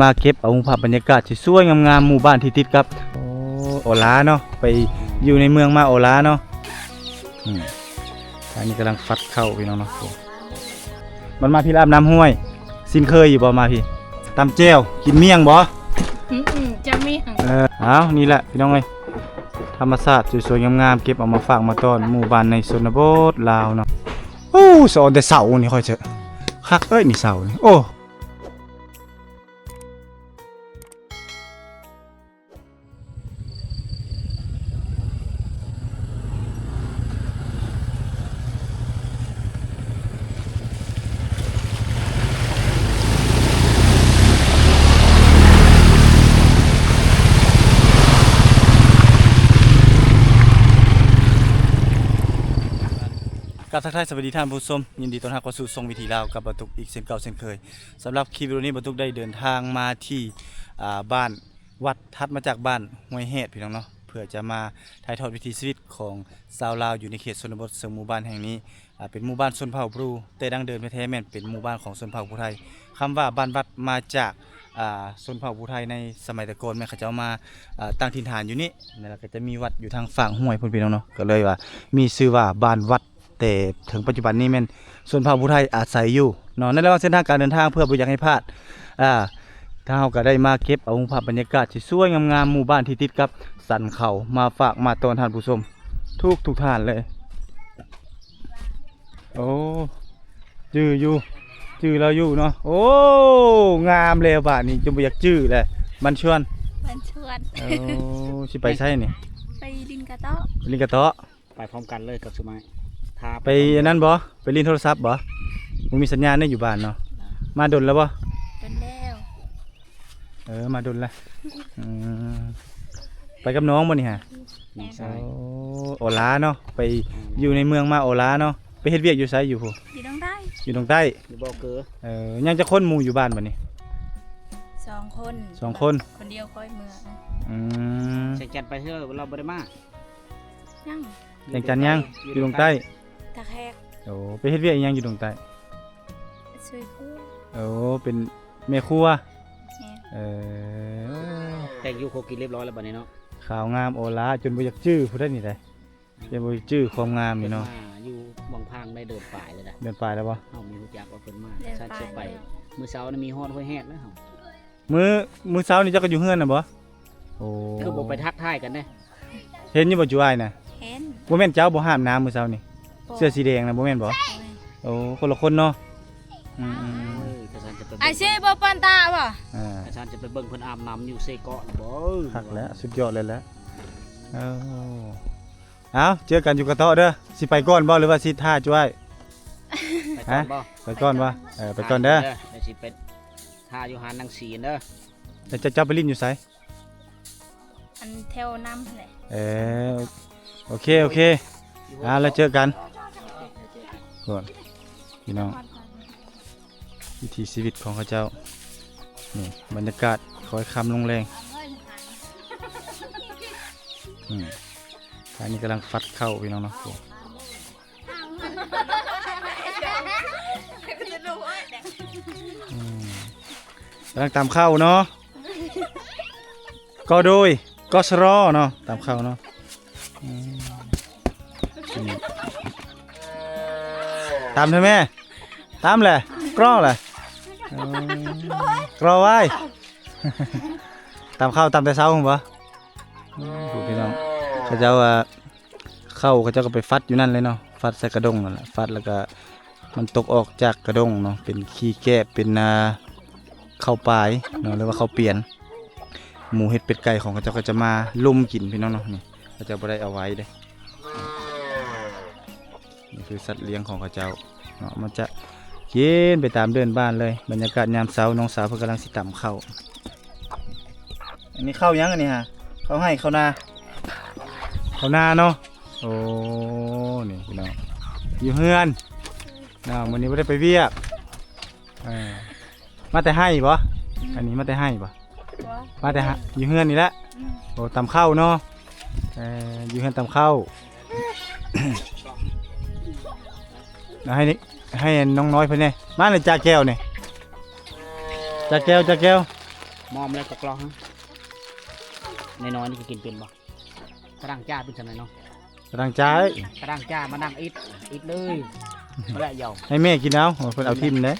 ມາເກັບເອົາຮູບພາບບັນຍາກາດທີ່ສວຍງາມໆ ໝູ່ບ້ານທີ່ຕິດກັບ ໂອ້ ໂອລາເນາະ ໄປຢູ່ໃນເມືອງມາໂອລາເນາະ. ອືມ ອັນນີ້ກຳລັງຟັດເຂົ້າພີ່ນ້ອງເນາະ. ມັນມາພີ້ລະອາບນ້ຳຫ້ວຍ ຊິນເຄີຍຢູ່ບໍ່? ມາພີ້ ຕຳແຈ່ວ ກິນໝ້ຽງບໍ່? ອືມ ອືມ ຈະມີ ເອີ ເອົາ ນີ້ແຫຼະພີ່ນ້ອງເອີຍ ທຳມະຊາດສວຍໆງາມໆ ເກັບເອົາມາຝາກມາຕ້ອນໝູ່ບ້ານໃນຊົນນະບົດລາວເນາະ. ໂອ້ ສະອອນແຕ່ເສົານີ້ ຂ້ອຍເຈີ ຄັກເອີຍ ນີ້ເສົານີ້ ໂອ້. ກາບທັກທາຍສະບາຍດີທ່ານຜູ້ຊົມ, ຍິນດີຕ້ອນຮັບເຂົ້າສູ່ຊ່ອງວິຖີລາວກັບບ່າວຕຸກອີກເຊັ່ນເກົ່າເຊັ່ນເຄີຍ. ສຳລັບຄລິບວິດີໂອນີ້ ບ່າວຕຸກໄດ້ເດີນທາງມາທີ່ ອ່າ ບ້ານວັດ ຖັດມາຈາກບ້ານຫ້ວຍແຮດ ພີ່ນ້ອງເນາະ, ເພື່ອຈະມາຖ່າຍທອດວິຖີຊີວິດຂອງຊາວລາວຢູ່ໃນເຂດຊົນນະບົດ, ເຊິ່ງໝູ່ບ້ານແຫ່ງນີ້ ອ່າ ເປັນໝູ່ບ້ານຊົນເຜົ່າບຣູ, ແຕ່ດັ້ງເດີມແທ້ໆແມ່ນເປັນໝູ່ບ້ານຂອງຊົນເຜົ່າຜູ້ໄທ. ຄຳວ່າບ້ານວັດມາຈາກ ອ່າ ຊົນເຜົ່າຜູ້ໄທໃນສະໄໝແຕ່ກ່ອນ ແມ່ນເຂົາເຈົ້າມາ ອ່າ ຕັ້ງຖິ່ນຖານຢູ່ນີ້, ແລ້ວກໍຈະມີວັດຢູ່ທາງຟາກຫ້ວຍພຸ້ນ ພີ່ນ້ອງເນາະ, ກໍເລີຍວ່າມີຊື່ວ່າບ້ານວັດ. ແຕ່ເຖິງປັດຈຸບັນນີ້ແມ່ນຊົນເຜົ່າຜູ້ໄທອາໄສຢູ່ເນາະ. ໃນລະຫວ່າງເສັ້ນທາງການເດີນທາງ ເພື່ອບໍ່ຢາກໃຫ້ພາດ ອ່າ ທາງເຮົາກໍໄດ້ມາເກັບເອົາຮູບພາບບັນຍາກາດທີ່ສວຍງາມໆ ໝູ່ບ້ານທີ່ຕິດກັບສັນເຂົາ ມາຝາກມາຕ້ອນທ່ານຜູ້ຊົມທຸກໆທ່ານເລີຍ. ໂອ້ ຈື່ຢູ່ ຈື່ລາວຢູ່ເນາະ. ໂອ້ ງາມແລ້ວບາດນີ້ ຈົນບໍ່ຢາກຈື່ແລ້ວ. ບ້ານຊວນ ບ້ານຊວນ. ໂອ້ ຊິໄປໃສນີ້? ໄປຫຼິ້ນກະເຕາະ ຫຼິ້ນກະເຕາະ. ໄປພ້ອມກັນເລີຍກັບສຸມາຍ ຖ້າໄປອັນນັ້ນບໍ່? ໄປຫຼິ້ນໂທລະສັບບໍ່? ບໍ່ມີສັນຍານເດ້ຢູ່ບ້ານເນາະ. ມາດົນແລ້ວບໍ່? ດົນແລ້ວ. ເອີ ມາດົນແລ້ວ. ອືມ ໄປກັບນ້ອງບໍ່ນີ້ຫາ? ນ້ອງຊາຍ. ໂອ້ ໂອລາເນາະ, ໄປຢູ່ໃນເມືອງມາໂອລາເນາະ. ໄປເຮັດວຽກຢູ່ໃສຢູ່ພຸ້ນ? ຢູ່ດອງໃຕ້ ຢູ່ດອງໃຕ້. ຢູ່ບໍ່ເກີ. ເອີ ຍັງຈັກຄົນໝູ່ຢູ່ບ້ານບັດນີ້? ສອງຄົນ. ສອງຄົນ. ຄົນດຽວຄ່ອຍເມືອ. ອືມ ແສງຈັນໄປເທື່ອລາວບໍ່ໄດ້ມາ. ຍັງ. ແສງຈັນຍັງ ຢູ່ດອງໃຕ້ ທ່າແຂກ. ໂອ້ ໄປເຮັດວຽກອີ່ຫຍັງຢູ່ດອງໃຕ້? ຊ່ວຍຄົວ. ໂອ້ ເປັນແມ່ຄົວ. ແມ່ນ. ເອີ ແຕ່ງຢູ່ຄົວກິນຮຽບຮ້ອຍແລ້ວບັດນີ້ເນາະ. ຂາວງາມໂອລາ ຈົນບໍ່ຢາກຈື່ຜູ້ໃດນີ້ໃດ. ອືມ ຈົນບໍ່ຢາກຈື່ຄວາມງາມນີ້ເນາະ. ມາຢູ່ວັງພັງໄດ້ເດືອນປາຍແລ້ວນະ. ເດືອນປາຍແລ້ວບໍ່? ເຮົາມີຮູ້ຈັກວ່າເພິ່ນມາ. ເດືອນປາຍ. ມື້ເຊົ້ານີ້ມີຮອດຫ້ວຍແຮດແລ້ວເຮົາ. ມື້ ມື້ເຊົ້ານີ້ເຈົ້າກໍຢູ່ເຮືອນນະບໍ່? ໂອ້ ຄືບໍ່ໄປທັກທາຍກັນເດ້. ເຫັນຢູ່ບໍ່ຈຸອ້າຍນະ? ເຫັນ. ບໍ່ແມ່ນເຈົ້າບໍ່ຫາບນ້ຳມື້ເຊົ້ານີ້? ບໍ່. ເສື້ອສີແດງນະ ບໍ່ແມ່ນບໍ່? ບໍ່ແມ່ນ. ໂອ້ ຄົນລະຄົນເນາະ. ອືມໆໆ ເອີ ກະສັນຈະໄປເບິ່ງ ອ້າຍຊີບໍ່ປານຕາບໍ່? ອ່າ ກະສັນຈະໄປເບິ່ງເພິ່ນອາບນ້ຳຢູ່ເຊເກາະນະບໍ່? ຄັກແລ້ວ ສຸດຍອດເລີຍແຫຼະ. ເອົາ ເຈີກັນຢູ່ກະເຕາະເດີ. ຊິໄປກ່ອນບໍ່ ຫຼືວ່າຊິຖ້າຈຸອ້າຍ? ໄປກ່ອນບໍ່? ໄປກ່ອນບໍ່? ເອີ ໄປກ່ອນເດີ. ດຽວຊິໄປຖ້າຢູ່ຮ້ານນາງສີນເດີ. ແລ້ວເຈົ້າ ເຈົ້າໄປຫຼິ້ນຢູ່ໃສ? ອັນແຖວນຳຫັ້ນແຫຼະ. ເອີ ໂອເຄ ໂອເຄ. ອ່າ ແລ້ວເຈີກັນ. ກ່ອນ ພີ່ນ້ອງ ວິຖີຊີວິດຂອງເຂົາເຈົ້າ. ນີ້ບັນຍາກາດຄ້ອຍຄ່ຳລົງແລງ. ອືມ ທາງນີ້ກຳລັງຟັດເຂົ້າ ພີ່ນ້ອງເນາະ. ອືມ ກຳລັງຕຳເຂົ້າເນາະ. ກໍໂດຍ ກໍສະຣໍເນາະ ຕຳເຂົ້າເນາະ. ອືມ ຕຳເຖາະແມ່ ຕຳແຫຼະ ກຣໍແຫຼະ. ເອີ ກຣໍໄວ້ ຕຳເຂົ້າ ຕຳແຕ່ເຊົ້າພຸ້ນບໍ່? ອືມ ຜູ້ພີ່ນ້ອງ ເຂົາເຈົ້າວ່າ ເຂົ້າເຂົາເຈົ້າກໍໄປຟັດຢູ່ນັ້ນເລີຍເນາະ, ຟັດໃສ່ກະດົງນັ້ນແຫຼະ, ຟັດແລ້ວກໍມັນຕົກອອກຈາກກະດົງເນາະ, ເປັນຂີ້ແກບ ເປັນ ອ່າ ເຂົ້າປາຍເນາະ ຫຼືວ່າເຂົ້າປຽນ. ໝູເຫັດເປັດໄກ່ຂອງເຂົາເຈົ້າກໍຈະມາລຸມກິນ ພີ່ນ້ອງເນາະ. ນີ້ເຂົາເຈົ້າບໍ່ໄດ້ເອົາໄວ້ເດ້. ນີ້ຄືສັດລ້ຽງຂອງເຂົາເຈົ້າເນາະ, ມັນຈະກິນໄປຕາມເດີ່ນບ້ານເລີຍ. ບັນຍາກາດຍາມເຊົ້າ, ນ້ອງສາວເພິ່ນກຳລັງຊິຕຳເຂົ້າ. ອັນນີ້ເຂົ້າຫຍັງອັນນີ້ຫາ? ເຂົ້າໄຮ່ເຂົ້ານາ? ເຂົ້ານາເນາະ. ໂອ້ ນີ້ພີ່ນ້ອງ ຢູ່ເຮືອນເນາະ, ມື້ນີ້ບໍ່ໄດ້ໄປວຽກ. ເອີ ມາແຕ່ໄຮ່ບໍ່? ອືມ ອັນນີ້ມາແຕ່ໄຮ່ບໍ່? ບໍ່ ມາແຕ່ ຢູ່ເຮືອນນີ້ແຫຼະ. ອືມ ໂອ້ ຕຳເຂົ້າເນາະ. ເອີ ຢູ່ເຮືອນຕຳເຂົ້າ. ເອົາໃຫ້ນີ້ ໃຫ້ນ້ອງນ້ອຍເພິ່ນແດ່. ມາເລີຍ ຈາແກ້ວນີ້ ຈາແກ້ວ ຈາແກ້ວ. ມອມແລ້ວກໍກລອກ ນ້ອຍໆນີ້ຊິກິນເປັນບໍ່? ກະດັງຈ້າເປັນຈັ່ງໃດເນາະ? ກະດັງຈ້າ ກະດັງຈ້າມານັ່ງອິດ ອິດເລີຍ ບໍ່ໄດ້ເຍົາ ໃຫ້ແມ່ກິນເອົາ ເພິ່ນເອົາຖິ້ມເດ້.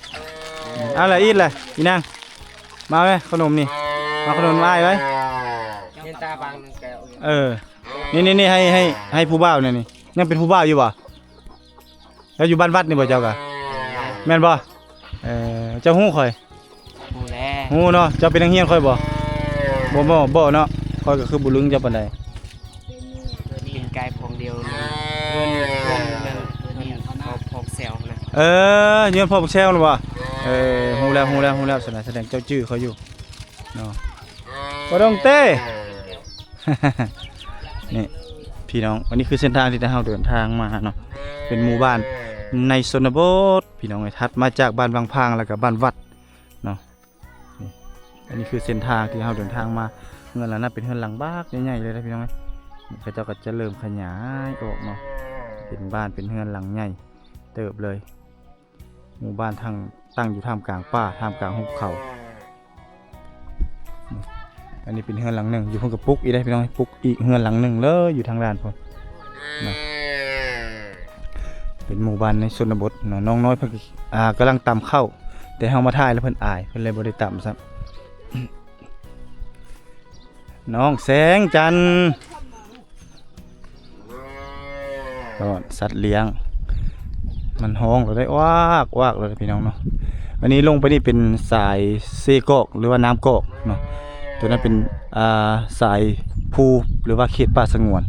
ເອີ ເອົາລະ ອິດລະ ອີນາງ ມາເວີຍ ຂະໜົມນີ້ ເອົາຂະໜົມອ້າຍໄວ້. ເຫັນຕາບາງໜຶ່ງແກ້ວ. ເອີ ນີ້ໆໆ ໃຫ້ ໃຫ້ ໃຫ້ຜູ້ບ່າວນີ້ ນີ້ ຍັງເປັນຜູ້ບ່າວຢູ່ບໍ່? ເຈົ້າຢູ່ບ້ານວັດນີ້ບໍ່ເຈົ້າກະ? ແມ່ນບໍ່? ເອີ ເຈົ້າຮູ້ຂ້ອຍ? ຮູ້ແລ້ວ. ຮູ້ເນາະ. ເຈົ້າເປັນນັກຮຽນຂ້ອຍບໍ່? ບໍ່ ບໍ່ ບໍ່ເນາະ. ຂ້ອຍກໍຄືບໍ່ລຶງເຈົ້າປານໃດ. ເປັນກາຍພອງດຽວ ເຮືອນ ເຮືອນ ເຮືອນ ເຮືອນ ເຮືອນພໍ່ພອງແຊວນະ. ເອີ ເຮືອນພໍ່ພອງແຊວນະບໍ່? ເອີ ຮູ້ແລ້ວ ຮູ້ແລ້ວ ຮູ້ແລ້ວ. ສະແດງ ສະແດງເຈົ້າຈື່ຂ້ອຍຢູ່ເນາະ ບໍ່ຕ້ອງເຕ້. ນີ້ພີ່ນ້ອງ ອັນນີ້ຄືເສັ້ນທາງທີ່ເຮົາເດີນທາງມາເນາະ ເປັນໝູ່ບ້ານໃນຊົນນະບົດພີ່ນ້ອງເອີຍ ຖັດມາຈາກບ້ານວັງພາງ ແລ້ວກໍບ້ານວັດເນາະ. ນີ້ ອັນນີ້ຄືເສັ້ນທາງທີ່ເຮົາເດີນທາງມາ. ເຮືອນຫຼັງນັ້ນເປັນເຮືອນຫຼັງບັກໃຫຍ່ໆເລີຍນະພີ່ນ້ອງເອີຍ. ນີ້ເຂົາເຈົ້າກໍຈະເລີ່ມຂະຫຍາຍອອກເນາະ ເປັນບ້ານເປັນເຮືອນຫຼັງໃຫຍ່ເຕີບເລີຍ. ໝູ່ບ້ານທັງ ຕັ້ງຢູ່ທ່າມກາງປ່າ ທ່າມກາງຫຸບເຂົາ. ອັນນີ້ເປັນເຮືອນຫຼັງໜຶ່ງ ຢູ່ພຸ້ນກໍປຸກອີກເດ້ພີ່ນ້ອງ ປຸກອີກເຮືອນຫຼັງໜຶ່ງເລີຍ ຢູ່ທາງດ້ານພຸ້ນນະ. ເປັນໝູ່ບ້ານໃນຊົນນະບົດເນາະ. ນ້ອງນ້ອຍເພິ່ນ ອ່າ ກຳລັງຕຳເຂົ້າ ແຕ່ເຮົາມາຖ່າຍແລ້ວເພິ່ນອາຍ ເພິ່ນເລີຍບໍ່ໄດ້ຕຳຊ້ຳ. ນ້ອງແສງຈັນ ກໍສັດລ້ຽງ ມັນຮ້ອງແລ້ວໄດ໋ ອວາກ ອວາກແລ້ວພີ່ນ້ອງເນາະ. ອັນນີ້ລົງໄປນີ້ເປັນສາຍເຊກອກ ຫຼືວ່ານ້ຳກອກເນາະ. ຕົວນັ້ນເປັນ ອ່າ ສາຍພູ ຫຼືວ່າເຂດປ່າສະຫງວນ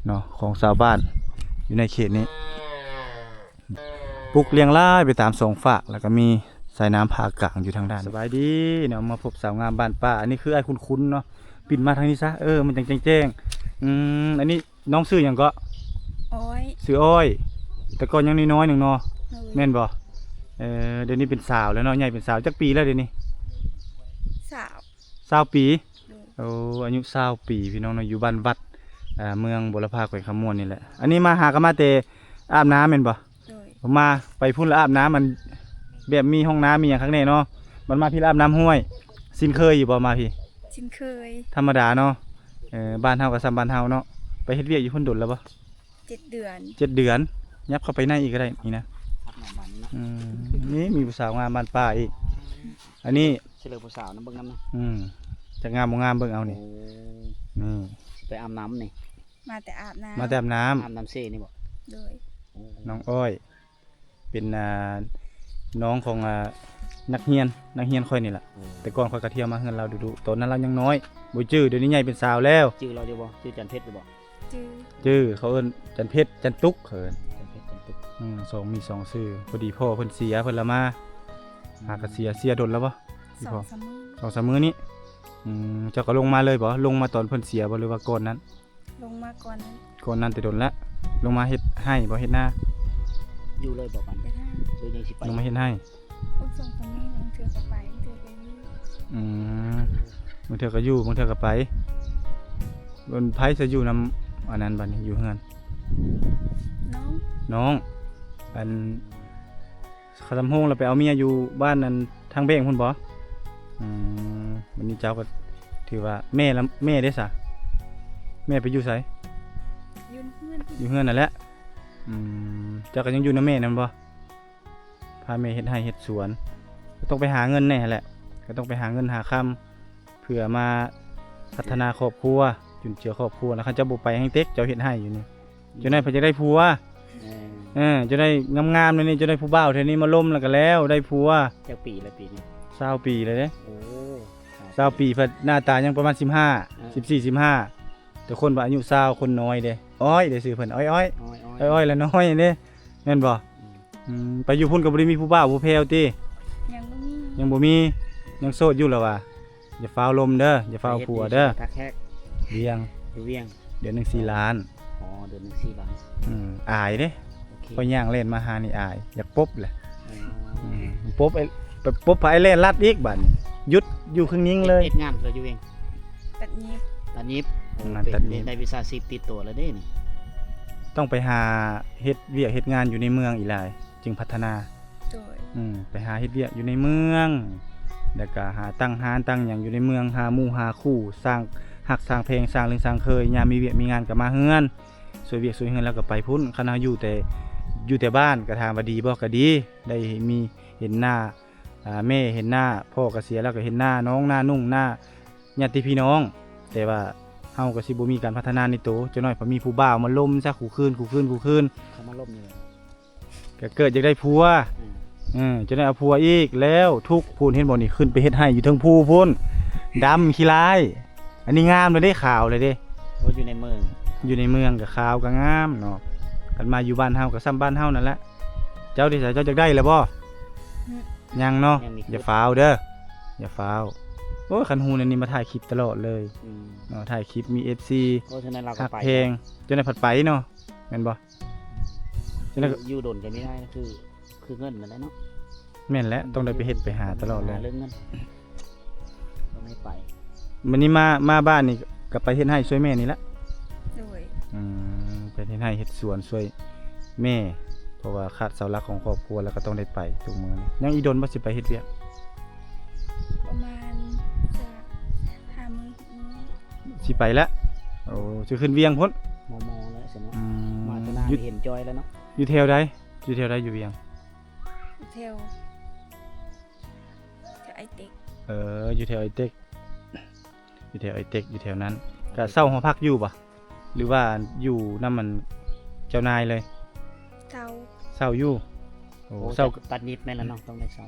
ເນາະ ຂອງຊາວບ້ານຢູ່ໃນເຂດນີ້. ປຸກລຽງລາຍໄປຕາມສອງຟາກ ແລ້ວກໍມີສາຍນ້ຳຜ່າກາງຢູ່ທາງດ້ານ. ສະບາຍດີເນາະ ມາພົບສາວງາມບ້ານປ່າ. ອັນນີ້ຄືອ້າຍຄຸ້ນໆເນາະ ປິ່ນມາທາງນີ້ຊະ ເອີ ມັນຈັ່ງແຈ້ງໆ. ອືມ ອັນນີ້ນ້ອງຊື່ຫຍັງເກາະ? ອ້ອຍ. ຊື່ອ້ອຍ. ແຕ່ກ່ອນຍັງນ້ອຍໆໜຶ່ງເນາະ. ໂດຍ. ແມ່ນບໍ່? ເອີ ດຽວນີ້ເປັນສາວແລ້ວເນາະ ໃຫຍ່ເປັນສາວ. ຈັກປີແລ້ວດຽວນີ້? ຊາວ. ຊາວປີ. ໂດຍ. ໂອ້ ອາຍຸຊາວປີພີ່ນ້ອງເນາະ ຢູ່ບ້ານວັດ ເອີ ເມືອງບົວລະພາ ແຂວງຄຳມ່ວນນີ້ແຫຼະ. ອັນນີ້ມາຫາກໍມາແຕ່ອາບນ້ຳແມ່ນບໍ່? ໂດຍ. ມາໄປພຸ້ນລະອາບນ້ຳ ມັນແບບມີຫ້ອງນ້ຳມີຫຍັງຄັກແນ່ເນາະ. ມັນມາພີ້ລະອາບນ້ຳຫ້ວຍ ຊິນເຄີຍຢູ່ບໍ່ມາພີ້? ຊິນເຄີຍ. ທຳມະດາເນາະ. ເອີ ບ້ານເຮົາກໍສ່ຳບ້ານເຮົາເນາະ. ໄປເຮັດວຽກຢູ່ພຸ້ນດົນແລ້ວບໍ່? ເຈັດເດືອນ. ເຈັດເດືອນ. ຫຍັບເຂົ້າໄປໃນອີກກໍໄດ້ນີ້ນະ. ອືມ ນີ້ມີຜູ້ສາວງາມບ້ານປ່າອີກ. ອັນນີ້ ຊິເລີຜູ້ສາວນຳເບິ່ງນຳນະ. ອືມ ຈັກງາມບໍ່ງາມເບິ່ງເອົານີ້. ໂອ້ ນີ້ ໄປອາບນ້ຳນີ້. ມາແຕ່ອາບນ້ຳ. ມາແຕ່ອາບນ້ຳ. ອາບນ້ຳເຊນີ້ບໍ່? ໂດຍ. ໂອ້ ນ້ອງອ້ອຍ ເປັນ ອ່າ ນ້ອງຂອງ ອ່າ ນັກຮຽນ ນັກຮຽນຂ້ອຍນີ້ລະ. ໂອ້ ແຕ່ກ່ອນຂ້ອຍກໍທ່ຽວມາເຮືອນລາວດຸໆ ຕອນນັ້ນລາວຍັງນ້ອຍ ບໍ່ຈື່. ດຽວນີ້ໃຫຍ່ເປັນສາວແລ້ວ. ຈື່ລາວຢູ່ບໍ່? ຈື່ຈັນເພັດຢູ່ບໍ່? ຈື່ ຈື່. ເຂົາເອີ້ນຈັນເພັດ ຈັນຕຸກ ເຂົາເອີ້ນ. ຈັນເພັດ ຈັນຕຸກ. ອືມ ສອງມີສອງຊື່. ພໍດີພໍ່ເພິ່ນເສຍ ເພິ່ນລະມາ. ຫາກະເສຍ ເສຍດົນແລ້ວບໍ່? ສອງສາມມື້. ສອງສາມມື້ນີ້. ອືມ ເຈົ້າກໍລົງມາເລີຍບໍ່? ລົງມາຕອນເພິ່ນເສຍບໍ່ ຫຼືວ່າກ່ອນນັ້ນ? ລົງມາກ່ອນນັ້ນ. ກ່ອນນັ້ນແຕ່ດົນລະ. ລົງມາເຮັດໄຮ່ບໍ່ ເຮັດນາ? ຢູ່ເລີຍບໍ່ບັດນີ້? ເຮັດໄຮ່. ຫຼືຍັງຊິໄປ? ລົງມາເຮັດໄຮ່. ຄົນສອງຄົນນີ້ ບາງເທື່ອກໍໄປ ບາງເທື່ອກໍຢູ່. ອືມ ບາງເທື່ອກໍຢູ່ ບາງເທື່ອກໍໄປ. ເປັນໃຜຊະຢູ່ນຳອັນນັ້ນ ບັດນີ້ຢູ່ເຮືອນ? ນ້ອງ. ນ້ອງ. ອັນ ຄະລຳໂຮງລະໄປເອົາເມຍຢູ່ບ້ານນັ້ນ ທາງແບງພຸ້ນບໍ່? ອືມ ບັດນີ້ເຈົ້າກໍຖືວ່າແມ່ລະ ແມ່ເດ້ສະ? ແມ່ໄປຢູ່ໃສ? ຢູ່ເຮືອນ. ຢູ່ເຮືອນນັ້ນແຫຼະ. ອືມ ເຈົ້າກໍຍັງຢູ່ນຳແມ່ນັ້ນບໍ່? ພາແມ່ເຮັດໄຮ່ເຮັດສວນ ກໍຕ້ອງໄປຫາເງິນແດ່ຫັ້ນແຫຼະ. ກໍຕ້ອງໄປຫາເງິນຫາຄຳ ເພື່ອມາພັດທະນາຄອບຄົວ ຈຸນເຈືອຄອບຄົວ. ແລ້ວຄັນເຈົ້າບໍ່ໄປແຮ່ງເຕັກ ເຈົ້າເຮັດໄຮ່ຢູ່ນີ້ ເຈົ້າໜ້ອຍເພິ່ນຈະໄດ້ຜົວ. ເອີ ເອີ ເຈົ້າໄດ້ງາມໆແນວນີ້ ເຈົ້າໄດ້ຜູ້ບ່າວແຖວນີ້ມາລົມແລ້ວກໍແລ້ວ ໄດ້ຜົວ. ຈັກປີລະປີນີ້? ຊາວປີແລ້ວເດ້. ໂອ້ ຊາວປີ ຊາວປີ ເພິ່ນໜ້າຕາຍັງປະມານສິບຫ້າ ເອີ ສິບສີ່ ສິບຫ້າ. ແຕ່ຄົນວ່າອາຍຸຊາວຄົນນ້ອຍເດ້. ອ້ອຍເດ້ ຊື່ເພິ່ນ ອ້ອຍ ອ້ອຍ ອ້ອຍ ອ້ອຍ ອ້ອຍ ອ້ອຍລະນ້ອຍເດ້ ແມ່ນບໍ່? ອືມ ອືມ ໄປຢູ່ພຸ້ນກໍບໍ່ໄດ້ມີຜູ້ບ່າວຜູ້ແພ້ວຕິ? ຍັງບໍ່ມີ. ຍັງບໍ່ມີ ຍັງໂສດຢູ່ລະວ່າ? ຢ່າຟ້າວລົມເດີ ຢ່າຟ້າວຜົວເດີ. ວຽງ ຢູ່ວຽງ ເດືອນໜຶ່ງສີ່ລ້ານ. ອໍ ເດືອນໜຶ່ງສີ່ລ້ານ. ອືມ ອາຍເດ້. ໂອເຄ ຂ້ອຍຍ່າງແລ່ນມາຫານີ້ອາຍ ຢາກປົບແຫຼະ. ອໍ ອືມ ປົບໄອ້ ໄປປົບພາໄອ້ແລ່ນລັດອີກບາດນີ້ ຢຸດຢູ່ຄຶ່ງຍິງເລີຍ. ເຮັດງານເພິ່ນຢູ່ວຽງ ຕັດຫຍິບ. ຕັດຫຍິບ. ໂອ້ ຕັດຫຍິບ ໄດ້ວິຊາຊີບຕິດຕົວແລ້ວເດ້ນີ້. ຕ້ອງໄປຫາເຮັດວຽກເຮັດງານຢູ່ໃນເມືອງອີ່ຫຼາຍ ຈຶ່ງພັດທະນາ. ໂດຍ. ອືມ ໄປຫາເຮັດວຽກຢູ່ໃນເມືອງ ແລ້ວກໍຫາຕັ້ງຮ້ານຕັ້ງຫຍັງຢູ່ໃນເມືອງ ຫາໝູ່ຫາຄູ່ ສ້າງຮັກສ້າງແພງ ສ້າງເລື່ອງສ້າງເຄີຍ ຍາມມີວຽກມີງານກໍມາເຮືອນ ຊ່ວຍວຽກຊ່ວຍເຮືອນ ແລ້ວກໍໄປພຸ້ນ. ຄັນເຮົາຢູ່ແຕ່ ຢູ່ແຕ່ບ້ານກໍຖາມວ່າດີບໍ່? ກໍດີ ໄດ້ມີ ເຫັນໜ້າ ອ່າ ແມ່ ເຫັນໜ້າ ພໍ່ກໍເສຍແລ້ວ ກໍເຫັນໜ້ານ້ອງ ໜ້ານຸ່ງ ໜ້າຍາດຕິພີ່ນ້ອງ. ແຕ່ວ່າເຮົາກໍຊິບໍ່ມີການພັດທະນາໃນໂຕ ຈັກໜ້ອຍພໍມີຜູ້ບ່າວມາລົມຊະ ຄູ່ຄືນ ຄູ່ຄືນ ຄູ່ຄືນ ເຂົາມາລົມນີ້ແຫຼະ ກໍເກີດຢາກໄດ້ຜົວ ອືມ ເອີ ຈັກໜ້ອຍເອົາຜົວອີກ ແລ້ວທຸກ ພຸ້ນ ເຫັນບໍ່ນີ້ ຂຶ້ນໄປເຮັດໄຮ່ຢູ່ເທິງພູພຸ້ນ ດຳຂີ້ລ້າຍ. ອັນນີ້ງາມແລ້ວເດ້ ຂາວແລ້ວເດ້. ໂອ້ ຢູ່ໃນເມືອງ ຢູ່ໃນເມືອງກໍຂາວກໍງາມເນາະ. ຄັນມາຢູ່ບ້ານເຮົາກໍສ່ຳບ້ານເຮົານັ້ນແຫຼະ. ເຈົ້າເດ ເຈົ້າຢາກໄດ້ແລ້ວບໍ່? ອືມ ຍັງເນາະ ຍັງມີ ຢ່າຟ້າວເດີ ຢ່າຟ້າວ. ໂອ້ຍ ຄັນຮູ້ແນວນີ້ມາຖ່າຍຄລິບຕະຫຼອດເລີຍ ອືມ ເນາະ ຖ່າຍຄລິບ ມີເອັຟຊີ ໂອ້ ສະນັ້ນລາວກໍ ຮັກ ໄປແພງ ແລ້ວ ຈັ່ງໃດພັດໄປເນາະ ແມ່ນບໍ່? ຈັ່ງໃດກໍ ຢູ່ ຢູ່ດົນກໍມີໄດ້ ຄື ຄືເງິນນັ້ນແຫຼະເນາະ. ແມ່ນແຫຼະ ຕ້ອງໄດ້ໄປເຮັດໄປຫາຕະຫຼອດເລີຍ ຫາເລື່ອງເງິນ ຕ້ອງໄດ້ໄປ. ມື້ນີ້ມາ ມາບ້ານນີ້ກໍໄປເຮັດໄຮ່ຊ່ວຍແມ່ນີ້ລະ. ໂດຍ ອືມ ໄປເຮັດໄຮ່ເຮັດສວນຊ່ວຍແມ່ ເພາະວ່າຂາດເສົາຫຼັກຂອງຄອບຄົວ ແລ້ວກໍຕ້ອງໄດ້ໄປທຸກມື້ນີ້. ຍັງອີກດົນບໍ່ ຊິໄປເຮັດວຽກ? ປະມານຈະຫ້າມື້ ຫົກມື້ ຊິໄປລະ. ໂອ້ ຊິຂຶ້ນວຽງພຸ້ນ ມໍ່ໆ ແລ້ວຊັ້ນເນາະ. ອືມ ມາແຕ່ນານ ຢູ່ ເຫັນຈ່ອຍແລ້ວເນາະ. ຢູ່ແຖວໃດ? ຢູ່ແຖວໃດ ຢູ່ວຽງ? ແຖວ ແຖວໄອເຕັກ. ເອີ ຢູ່ແຖວໄອເຕັກ ຢູ່ແຖວໄອເຕັກ ຢູ່ແຖວນັ້ນ. ກໍເຊົ່າຫໍພັກຢູ່ບໍ່ ຫຼືວ່າຢູ່ນຳອັນເຈົ້ານາຍເລີຍ? ເຊົ່າ ເຊົ່າຢູ່. ໂອ້ ໂອ້ ເຊົ່າ ຕັດນິດແມ່ນລະເນາະ ຕ້ອງໄດ້ເຊົ່າ.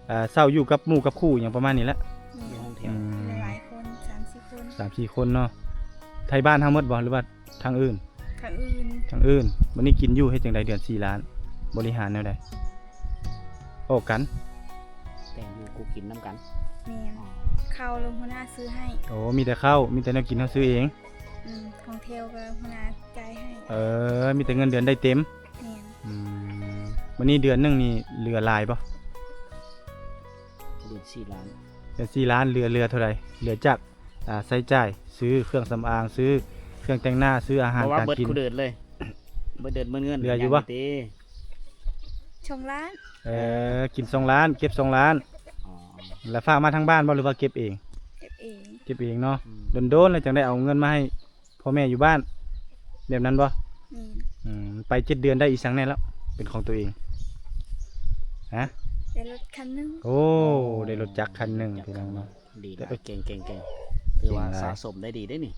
ອ່າ ເຊົ່າຢູ່ກັບໝູ່ກັບຄູ່ຫຍັງປະມານນີ້ແຫຼະ. ແມ່ນ ຢູ່ຫ້ອງແຖວ ອືມ ຫຼາຍໆຄົນ ສາມສີ່ຄົນ ສາມສີ່ຄົນເນາະ. ໄທບ້ານເຮົາໝົດບໍ່ ຫຼືວ່າ ທາງອື່ນ? ທາງອື່ນ ທາງອື່ນ. ບັດນີ້ກິນຢູ່ເຮັດຈັ່ງໃດເດືອນສີ່ລ້ານ? ບໍລິຫານແນວໃດ? ອອກກັນ ແບ່ງຢູ່ກູ້ກິນນຳກັນ. ແມ່ນ ອໍ ເຂົ້າລົງຫົວໜ້າຊື້ໃຫ້. ໂອ້ ມີແຕ່ເຂົ້າ ມີແຕ່ແນວກິນເຮົາຊື້ເອງ. ອືມ ຂອງແຖວກໍຫົວໜ້າຈ່າຍໃຫ້. ເອີ ມີແຕ່ເງິນເດືອນໄດ້ເຕັມ. ແມ່ນ ອືມ ບັດນີ້ເດືອນໜຶ່ງນີ້ເຫຼືອຫຼາຍບໍ່? ເດືອນສີ່ລ້ານ ເດືອນສີ່ລ້ານ ເຫຼືອ ເຫຼືອເທົ່າໃດ? ເຫຼືອຈາກ ອ່າ ໃຊ້ຈ່າຍ ຊື້ເຄື່ອງສຳອາງ ຊື້ເຄື່ອງແຕ່ງໜ້າ ຊື້ອາຫານການກິນ ບໍ່ວ່າເບິດຄູ່ເດືອນເລີຍ ເບິດເດືອນເບິດເງິນ ເຫຼືອຢູ່ບໍ່? ຍັງຢູ່ຕິ ສອງລ້ານ. ເອີ ເອີ ກິນສອງລ້ານ ເກັບສອງລ້ານ. ອໍ ແລ້ວຝາກມາທາງບ້ານບໍ່ ຫຼືວ່າເກັບເອງ? ເກັບເອງ ເກັບເອງເນາະ. ອືມ ດົນໆ ແລ້ວຈັ່ງໄດ້ເອົາເງິນມາໃຫ້ພໍ່ແມ່ຢູ່ບ້ານ ແບບນັ້ນບໍ່? ແມ່ນ ອືມ ໄປເຈັດເດືອນໄດ້ອີ່ສັງແດ່ແລ້ວ ເປັນຂອງຕົວເອງ? ຮະ ໄດ້ລົດຄັນໜຶ່ງ. ໂອ້ ໂອ້ ໄດ້ລົດຈັກຄັນໜຶ່ງ ຈັກ ພີ່ນ້ອງເນາະ. ດີຫຼາຍ ເກັ່ງໆໆ ຖືວ່າ ເກັ່ງຫຼາຍ ສະສົມໄດ້ດີເດ້ນີ້.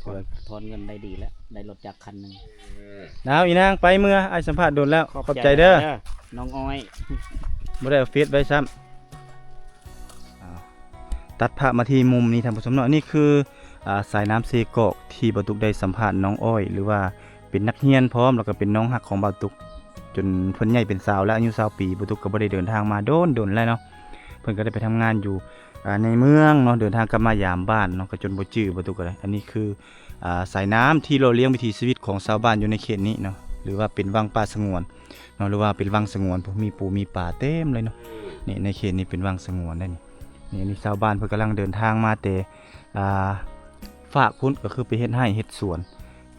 ຖອນ ຖອນເງິນໄດ້ດີແລ້ວ ໄດ້ລົດຈັກຄັນໜຶ່ງ. ເອົາ ອີນາງ ໄປເມືອ ອ້າຍສຳພາດດົນແລ້ວ. ຂອບໃຈ ຂອບໃຈເດີ ເດີ ນ້ອງອ້ອຍ ບໍ່ໄດ້ເອົາເຟສໄວ້ຊ້ຳ. ອ່າ ຕັດພາບມາທີ່ມຸມນີ້ທ່ານຜູ້ຊົມເນາະ. ອັນນີ້ຄື ອ່າ ສາຍນ້ຳເຊກອກທີ່ບ່າວຕຸກໄດ້ສຳພາດນ້ອງອ້ອຍ ຫຼືວ່າ ເປັນນັກຮຽນພ້ອມ ແລ້ວກໍເປັນນ້ອງຮັກຂອງບ່າວຕຸກ ຈົນເພິ່ນໃຫຍ່ເປັນສາວແລ້ວ ອາຍຸຊາວປີ. ບ່າວຕຸກກໍບໍ່ໄດ້ເດີນທາງມາດົນໆແລ້ວເນາະ ເພິ່ນກໍໄດ້ໄປທຳງານຢູ່ ອ່າ ໃນເມືອງເນາະ ເດີນທາງກັບມາຢາມບ້ານເນາະ ກໍຈົນບໍ່ຈື່ບ່າວຕຸກກໍໄດ້. ອັນນີ້ຄື ອ່າ ສາຍນ້ຳທີ່ຫຼໍ່ລ້ຽງວິຖີຊີວິດຂອງຊາວບ້ານຢູ່ໃນເຂດນີ້ເນາະ ຫຼືວ່າເປັນວັງປ່າສະຫງວນເນາະ ຫຼືວ່າເປັນວັງສະຫງວນ ມີປູມີປາເຕັມເລີຍເນາະ. ນີ້ ໃນເຂດນີ້ເປັນວັງສະຫງວນເດ້ນີ້. ນີ້ ອັນນີ້ຊາວບ້ານເພິ່ນກຳລັງເດີນທາງມາແຕ່ ອ່າ ຟາກພຸ້ນ ກໍຄືໄປເຮັດໄຮ່ເຮັດສວນ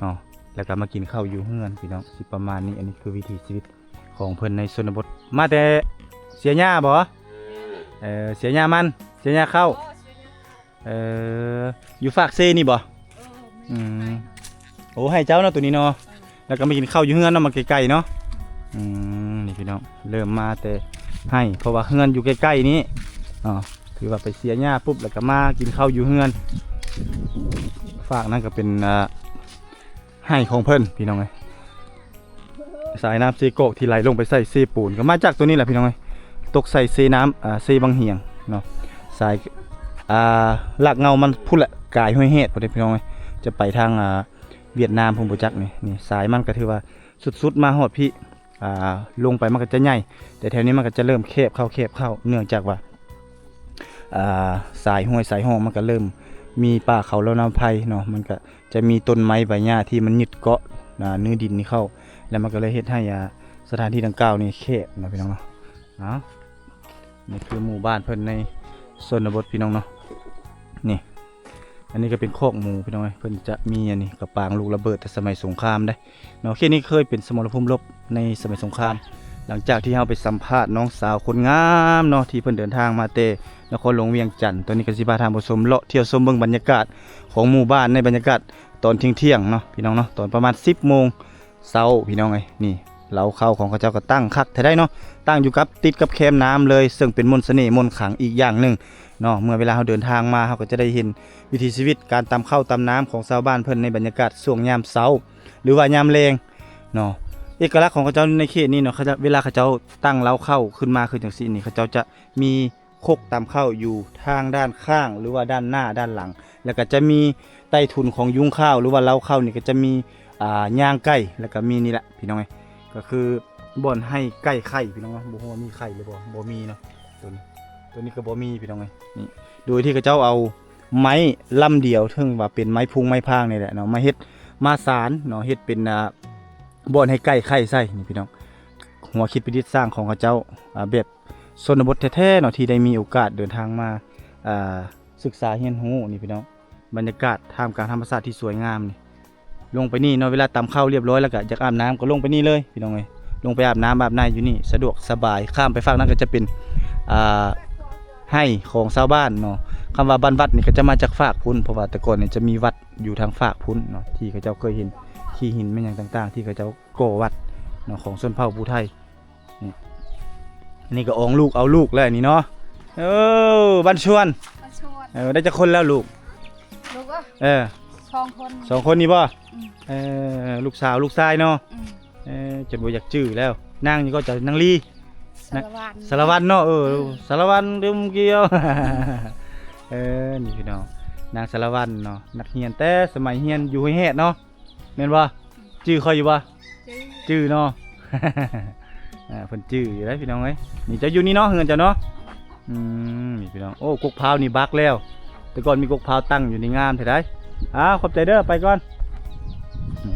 ເນາະ ແລ້ວກໍມາກິນເຂົ້າຢູ່ເຮືອນພີ່ນ້ອງ ຊິປະມານນີ້. ອັນນີ້ຄືວິຖີຊີວິດຂອງເພິ່ນໃນຊົນນະບົດ. ມາແຕ່ເສຍຫຍ້າບໍ? ເອີ ເສຍຫຍ້າມັນ ເສຍຫຍ້າເຂົ້າ. ເອີ ຢູ່ຟາກເຊນີ້ບໍ? ອືມ ໂອ້ ໃຫ້ເຈົ້າເນາະ ໂຕນີ້ເນາະ. ແລ້ວກໍມາກິນເຂົ້າຢູ່ເຮືອນເນາະ ມັນໃກ້ໆເນາະ. ອືມ ນີ້ພີ່ນ້ອງ ເລີ່ມມາແຕ່ໄຮ່ ເພາະວ່າເຮືອນຢູ່ໃກ້ໆນີ້ເນາະ. ຖືວ່າໄປເສຍຫຍ້າປຸບ ແລ້ວກໍມາກິນເຂົ້າຢູ່ເຮືອນ. ຟາກນັ້ນກໍເປັນ ອ່າ ໄຮ່ຂອງເພິ່ນພີ່ນ້ອງເອີຍ. ສາຍນ້ຳເຊກອກທີ່ໄຫຼລົງໄປໃສ່ເຊໂປນ ກໍມາຈາກໂຕນີ້ແຫຼະພີ່ນ້ອງເອີຍ. ຕົກໃສ່ເຊນ້ຳ ອ່າ ເຊບັງຫຽງເນາະ. ສາຍ ອ່າ ລາກເຫງົ້າມັນພຸ້ນແຫຼະ ກາຍຫ້ວຍແຮດພຸ້ນເດ້ພີ່ນ້ອງເອີຍ. ຈະໄປທາງ ອ່າ ຫວຽດນາມພຸ້ນບໍ່ຈັກນີ້. ນີ້ສາຍມັນກໍຖືວ່າສຸດໆມາຮອດພີ້. ອ່າ ລົງໄປມັນກໍຈະໃຫຍ່ ແຕ່ແຖວນີ້ມັນກໍຈະເລີ່ມແຄບເຂົ້າ ແຄບເຂົ້າ ເນື່ອງຈາກວ່າ ອ່າ ສາຍຫ້ວຍສາຍຮ່ອງມັນກໍເລີ່ມມີປ່າເຂົາລະນາໄພເນາະ. ມັນກໍຈະມີຕົ້ນໄມ້ໃບຫຍ້າທີ່ມັນຍຶດເກາະ ອ່າ ເນື້ອດິນນີ້ເຂົ້າ ແລ້ວມັນກໍເລີຍເຮັດໃຫ້ ອ່າ ສະຖານທີ່ດັ່ງກ່າວນີ້ແຄບເນາະ ພີ່ນ້ອງເນາະ. ເອົາ ນີ້ຄືໝູ່ບ້ານເພິ່ນໃນຊົນນະບົດ ພີ່ນ້ອງເນາະ. ນີ້ ອັນນີ້ກໍເປັນຄອກໝູ ພີ່ນ້ອງເອີຍ. ເພິ່ນຈະມີອັນນີ້ ກະປາງລູກລະເບີດແຕ່ສະໄໝສົງຄາມເດ້ເນາະ. ເຂດນີ້ເຄີຍເປັນສະໝໍລະພູມລົບໃນສະໄໝສົງຄາມ ຫຼັງຈາກທີ່ເຮົາໄປສຳພາດນ້ອງສາວຄົນງາມເນາະ ທີ່ເພິ່ນເດີນທາງມາແຕ່ນະຄອນຫຼວງວຽງຈັນ, ຕອນນີ້ກໍຊິພາທ່ານຜູ້ຊົມເລາະທ່ຽວຊົມເບິ່ງບັນຍາກາດຂອງໝູ່ບ້ານໃນບັນຍາກາດຕອນທ່ຽງໆເນາະ ພີ່ນ້ອງເນາະ, ຕອນປະມານສິບໂມງເຊົ້າ ພີ່ນ້ອງເອີຍ. ນີ້ເລົ້າເຂົ້າຂອງເຂົາເຈົ້າກໍຕັ້ງຄັກແທ້ໃດເນາະ, ຕັ້ງຢູ່ກັບ ຕິດກັບແຄມນ້ຳເລີຍ, ເຊິ່ງເປັນມົນສະເໜ່ມົນຂັງອີກຢ່າງໜຶ່ງເນາະ. ເມື່ອເວລາເຮົາເດີນທາງມາ ເຮົາກໍຈະໄດ້ເຫັນວິຖີຊີວິດການຕຳເຂົ້າຕຳນ້ຳຂອງຊາວບ້ານເພິ່ນໃນບັນຍາກາດຊ່ວງຍາມເຊົ້າ ຫຼືວ່າຍາມແລງເນາະ. ເອກະລັກຂອງເຂົາເຈົ້າໃນເຂດນີ້ເນາະ, ເຂົາເຈົ້າ ເວລາເຂົາເຈົ້າຕັ້ງເລົ້າເຂົ້າຂຶ້ນມາຄືຈັ່ງຊີ້ນີ້ ເຂົາເຈົ້າຈະມີຄົກຕຳເຂົ້າຢູ່ທາງດ້ານຂ້າງ ຫຼືວ່າດ້ານໜ້າດ້ານຫຼັງ, ແລ້ວກໍຈະມີໃຕ້ທຸນຂອງຍຸງຂ້າວ ຫຼືວ່າເລົ້າເຂົ້ານີ້ ກໍຈະມີ ອ່າ ຍາງໄກ່ ແລ້ວກໍມີນີ້ແຫຼະ ພີ່ນ້ອງເອີຍ, ກໍຄືບ່ອນໃຫ້ໄກ່ໄຂ່ ພີ່ນ້ອງເນາະ. ບໍ່ຮູ້ວ່າມີໄຂ່ຫຼືບໍ່ ບໍ່ມີເນາະ. ຕົວນີ້ ຕົວນີ້ກໍບໍ່ມີ ພີ່ນ້ອງເອີຍ. ນີ້ ໂດຍທີ່ເຂົາເຈົ້າເອົາໄມ້ລຳດຽວ ເຖິງວ່າເປັນໄມ້ພຸງໄມ້ພາງນີ້ແຫຼະເນາະ ມາເຮັດ ມາສານເນາະ, ເຮັດເປັນ ອ່າ ບ່ອນໃຫ້ໄກ່ໄຂ່ໃສ່ນີ້ ພີ່ນ້ອງ. ຫົວຄິດປະດິດສ້າງຂອງເຂົາເຈົ້າ ອ່າ ແບບຊົນນະບົດແທ້ໆເນາະ ທີ່ໄດ້ມີໂອກາດເດີນທາງມາ ອ່າ ສຶກສາຮຽນຮູ້ນີ້ ພີ່ນ້ອງ. ບັນຍາກາດທ່າມກາງທຳມະຊາດທີ່ສວຍງາມນີ້. ລົງໄປນີ້ເນາະ, ເວລາຕຳເຂົ້າລຽບຮ້ອຍແລ້ວກໍຢາກອາບນ້ຳກໍລົງໄປນີ້ເລີຍ ພີ່ນ້ອງເອີຍ. ລົງໄປອາບນ້ຳອາບໃນຢູ່ນີ້ ສະດວກສະບາຍ. ຂ້າມໄປຝັ່ງນັ້ນກໍຈະເປັນ ອ່າ ໄຮ່ຂອງຊາວບ້ານເນາະ. ຄຳວ່າບ້ານວັດນີ້ກໍຈະມາຈາກຟາກພຸ້ນ ເພາະວ່າແຕ່ກ່ອນນີ້ຈະມີວັດຢູ່ທາງຟາກພຸ້ນເນາະ ທີ່ເຂົາເຈົ້າເຄີຍເຫັນຂີ້ຫີນແມ່ນຫຍັງຕ່າງໆ ທີ່ເຂົາເຈົ້າກໍ່ວັດເນາະ ຂອງຊົນເຜົ່າຜູ້ໄທ. ນີ້ ອັນນີ້ກໍອອງລູກເອົາລູກແລ້ວນີ້ເນາະ. ເອີ ບ້ານຊວນ ບ້ານຊວນ ເອີ ໄດ້ຈັກຄົນແລ້ວລູກ? ລູກ ເອີ ສອງຄົນ ສອງຄົນນີ້ບໍ່? ອືມ ເອີ ລູກສາວລູກຊາຍເນາະ. ອືມ ເອີ ຈົນບໍ່ຢາກຈື່ແລ້ວ. ນາງນີ້ກໍຈະ ນາງລີ ສາລະວັນ ສາລະວັນເນາະ. ເອີ ອືມ ສາລະວັນດື່ມກຽວ ເອີ ນີ້ພີ່ນ້ອງ ນາງສາລະວັນເນາະ, ນັກຮຽນແຕ່ສະໄໝຮຽນຢູ່ຫ້ວຍແຮດເນາະ. ແມ່ນບໍ່? ຈື່ຂ້ອຍຢູ່ບໍ່? ຈື່ ຈື່ເນາະ. ອ່າ ເພິ່ນຈື່ຢູ່ເດ້ ພີ່ນ້ອງເອີຍ. ນີ້ເຈົ້າຢູ່ນີ້ເນາະ ເຮືອນເຈົ້າເນາະ. ອືມ ນີ້ພີ່ນ້ອງ ໂອ້ ກົກພ້າວນີ້ບັກແລ້ວ, ແຕ່ກ່ອນມີກົກພ້າວຕັ້ງຢູ່ນີ້ ງາມແທ້ໃດ. ອ້າວ ຂອບໃຈເດີ ໄປກ່ອນ. ນີ້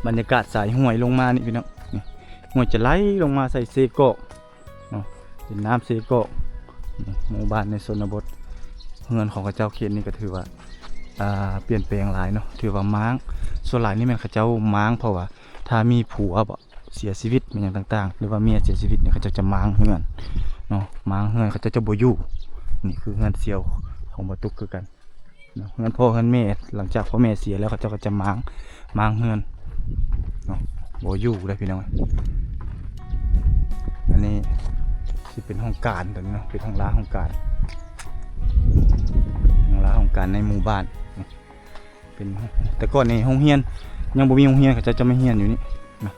ບັນຍາກາດສາຍຫ້ວຍລົງມານີ້ ພີ່ນ້ອງ, ນີ້ ຫ້ວຍຈະໄຫຼລົງມາໃສ່ເຊກອກ ເນາະ ເປັນນ້ຳເຊກອກ. ໝູ່ບ້ານໃນຊົນນະບົດ ເຮືອນຂອງເຂົາເຈົ້າເຂດນີ້ກໍຖືວ່າ ອ່າ ປ່ຽນແປງຫຼາຍເນາະ, ຖືວ່າມ້າງ. ສ່ວນຫຼາຍນີ້ແມ່ນເຂົາເຈົ້າມ້າງ ເພາະວ່າຖ້າມີຜົວບໍ ເສຍຊີວິດແມ່ນຫຍັງຕ່າງໆ ຫຼືວ່າເມຍເສຍຊີວິດນີ້ ເຂົາເຈົ້າຈະມ້າງເຮືອນເນາະ, ມ້າງເຮືອນ ເຂົາເຈົ້າຈະບໍ່ຢູ່. ນີ້ຄືເຮືອນສ່ຽວຂອງບໍ່ຕຸກຄືກັນ. ເນາະ ເຮືອນພໍ່ເຮືອນແມ່ ຫຼັງຈາກພໍ່ແມ່ເສຍແລ້ວ ເຂົາເຈົ້າກໍຈະມ້າງ ມ້າງເຮືອນເນາະ ບໍ່ຢູ່ເດ້ພີ່ນ້ອງ. ອັນນີ້ຊິເປັນຫ້ອງການຕົວນີ້ເນາະ, ເປັນຫ້ອງລາຫ້ອງການ ຫ້ອງລາຫ້ອງການໃນໝູ່ບ້ານ. ເປັນ ແຕ່ກ່ອນນີ້ໂຮງຮຽນ ຍັງບໍ່ມີໂຮງຮຽນ ເຂົາເຈົ້າຈະມາຮຽນຢູ່ນີ້ເນາະ,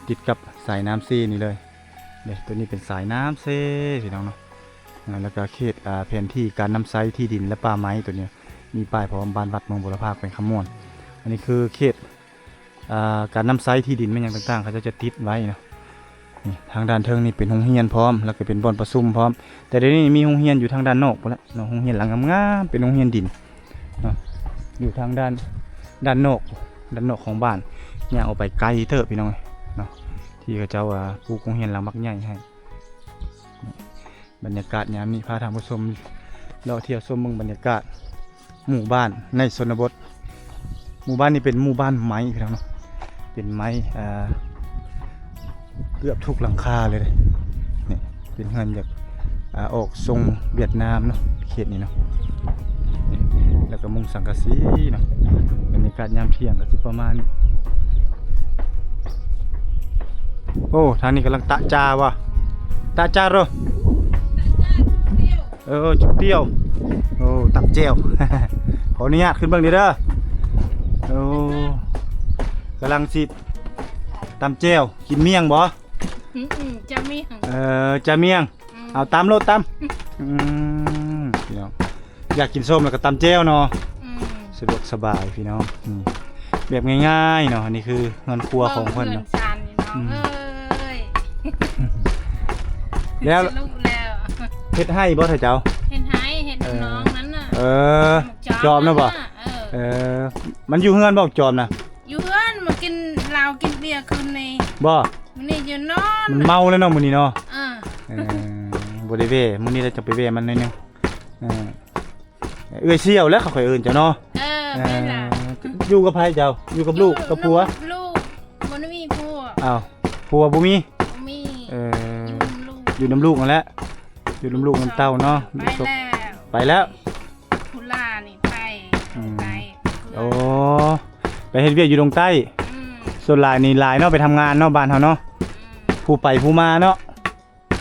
ຕິດກັບສາຍນ້ຳເຊນີ້ເລີຍ. ເດ້ ຕົວນີ້ເປັນສາຍນ້ຳເຊ ພີ່ນ້ອງເນາະ. ອ່າ ແລ້ວກໍເຂດ ອ່າ ແຜນທີ່ການນຳໃຊ້ທີ່ດິນ ແລະ ປ່າໄມ້ຕົວນີ້ ມີປ້າຍພ້ອມ ບ້ານວັດເມືອງບົວລະພາ ແຂວງຄຳມ່ວນ. ອັນນີ້ຄືເຂດ ອ່າ ການນຳໃຊ້ທີ່ດິນແມ່ນຫຍັງຕ່າງໆ ເຂົາເຈົ້າຈະຕິດໄວ້ເນາະ. ນີ້ ທາງດ້ານເທິງນີ້ເປັນໂຮງຮຽນພ້ອມ ແລ້ວກໍເປັນບ່ອນປະຊຸມພ້ອມ. ແຕ່ດຽວນີ້ມີໂຮງຮຽນຢູ່ທາງດ້ານນອກພຸ້ນແຫຼະເນາະ, ໂຮງຮຽນຫຼັງງາມໆ ເປັນໂຮງຮຽນດິນເນາະ ຢູ່ທາງດ້ານ ດ້ານນອກ ດ້ານນອກຂອງບ້ານ. ຍ່າງອອກໄປໄກເຕີບ ພີ່ນ້ອງເອີຍເນາະ ທີ່ເຂົາເຈົ້າ ອ່າ ປູກໂຮງຮຽນຫຼັງບັກໃຫຍ່ໃຫ້. ບັນຍາກາດຍາມນີ້ ພາທ່ານຜູ້ຊົມເລາະທ່ຽວຊົມເບິ່ງບັນຍາກາດໝູ່ບ້ານໃນຊົນນະບົດ. ໝູ່ບ້ານນີ້ເປັນໝູ່ບ້ານໄມ້ ພີ່ນ້ອງເນາະ, ເປັນໄມ້ ອ່າ ເກືອບທຸກຫຼັງຄາເລີຍເດ້. ນີ້ເປັນເຮືອນແບບ ອ່າ ອອກຊົງຫວຽດນາມເນາະ ເຂດນີ້ເນາະ, ແລ້ວກໍມຸງສັງກະສີເນາະ. ບັນຍາກາດຍາມທ່ຽງກໍຊິປະມານນີ້. ໂອ້ ທາງນີ້ກຳລັງຕະຈາວະ ຕະຈາໂຣ. ເອີ ຈຸກຕຽວ ໂອ້ ຕຳແຈ່ວ. ຂໍອະນຸຍາດຂຶ້ນເບິ່ງເດີ. ໂອ້ ກຳລັງຊິຕຳແຈ່ວ ກິນມ້ຽງບໍ່? ອືມ ອືມ ຈະມ້ຽງ ເອີ ຈະມ້ຽງ. ອືມ ເອົາ ຕຳໂລດ ຕຳ. ອືມ ພີ່ນ້ອງ ຢາກກິນສົ້ມແລ້ວກໍຕຳແຈ່ວເນາະ. ອືມ ສະດວກສະບາຍ ພີ່ນ້ອງ. ອືມ ແບບງ່າຍໆເນາະ. ອັນນີ້ຄືເຮືອນຄົວຂອງເພິ່ນເນາະ. ເຮືອນຊານນີ້ນ້ອງເອີຍ. ອືມ ແລ້ວ ແລ້ວ ເຮັດໄຮ່ບໍ່ ທ່ານເຈົ້າ? ເຮັດໄຮ່ ເຮັດ ເອີ ນ້ອງນັ້ນນະ. ເອີ ຈອມນະບໍ່? ເອີ ເອີ ມັນຢູ່ເຮືອນບໍ່ ຈອມນະ? ຢູ່ເຮືອນ ມາກິນເຫຼົ້າກິນເບຍຄືນນີ້. ບໍ່? ມື້ນີ້ຢູ່ນອນ ມັນເມົາແລ້ວເນາະ ມື້ນີ້ເນາະ. ເອີ ເອີ ບໍ່ໄດ້ແວ່ ມື້ນີ້ລະຈະໄປແວ່ມັນໜ້ອຍໜຶ່ງ. ເອີ ເອື້ອຍສ່ຽວແຫຼະ ເຂົາຂ້ອຍເອີ້ນເຈົ້າເນາະ. ເອີ ເອີ ແມ່ນລະ. ຢູ່ກັບໃຜເຈົ້າ? ຢູ່ກັບລູກ ຢູ່ກັບຜົວ? ລູກ ບໍ່ໄດ້ມີຜົວ. ອ້າວ ຜົວບໍ່ມີ? ບໍ່ມີ. ເອີ ຢູ່ນຳລູກ ຢູ່ນຳລູກຫັ້ນແຫຼະ ຢູ່ນຳລູກນຳເຕົ້າເນາະ. ໄປແລ້ວ ໄປແລ້ວ. ຜູ້ຫຼ້ານີ້ໄປ ອືມ ໄປ. ໂອ້ ໄປເຮັດວຽກຢູ່ດົງໃຕ້. ອືມ ສ່ວນຫຼາຍນີ້ຫຼາຍເນາະ ໄປທຳງານເນາະ ບ້ານເຮົາເນາະ. ອືມ ຜູ້ໄປຜູ້ມາເນາະ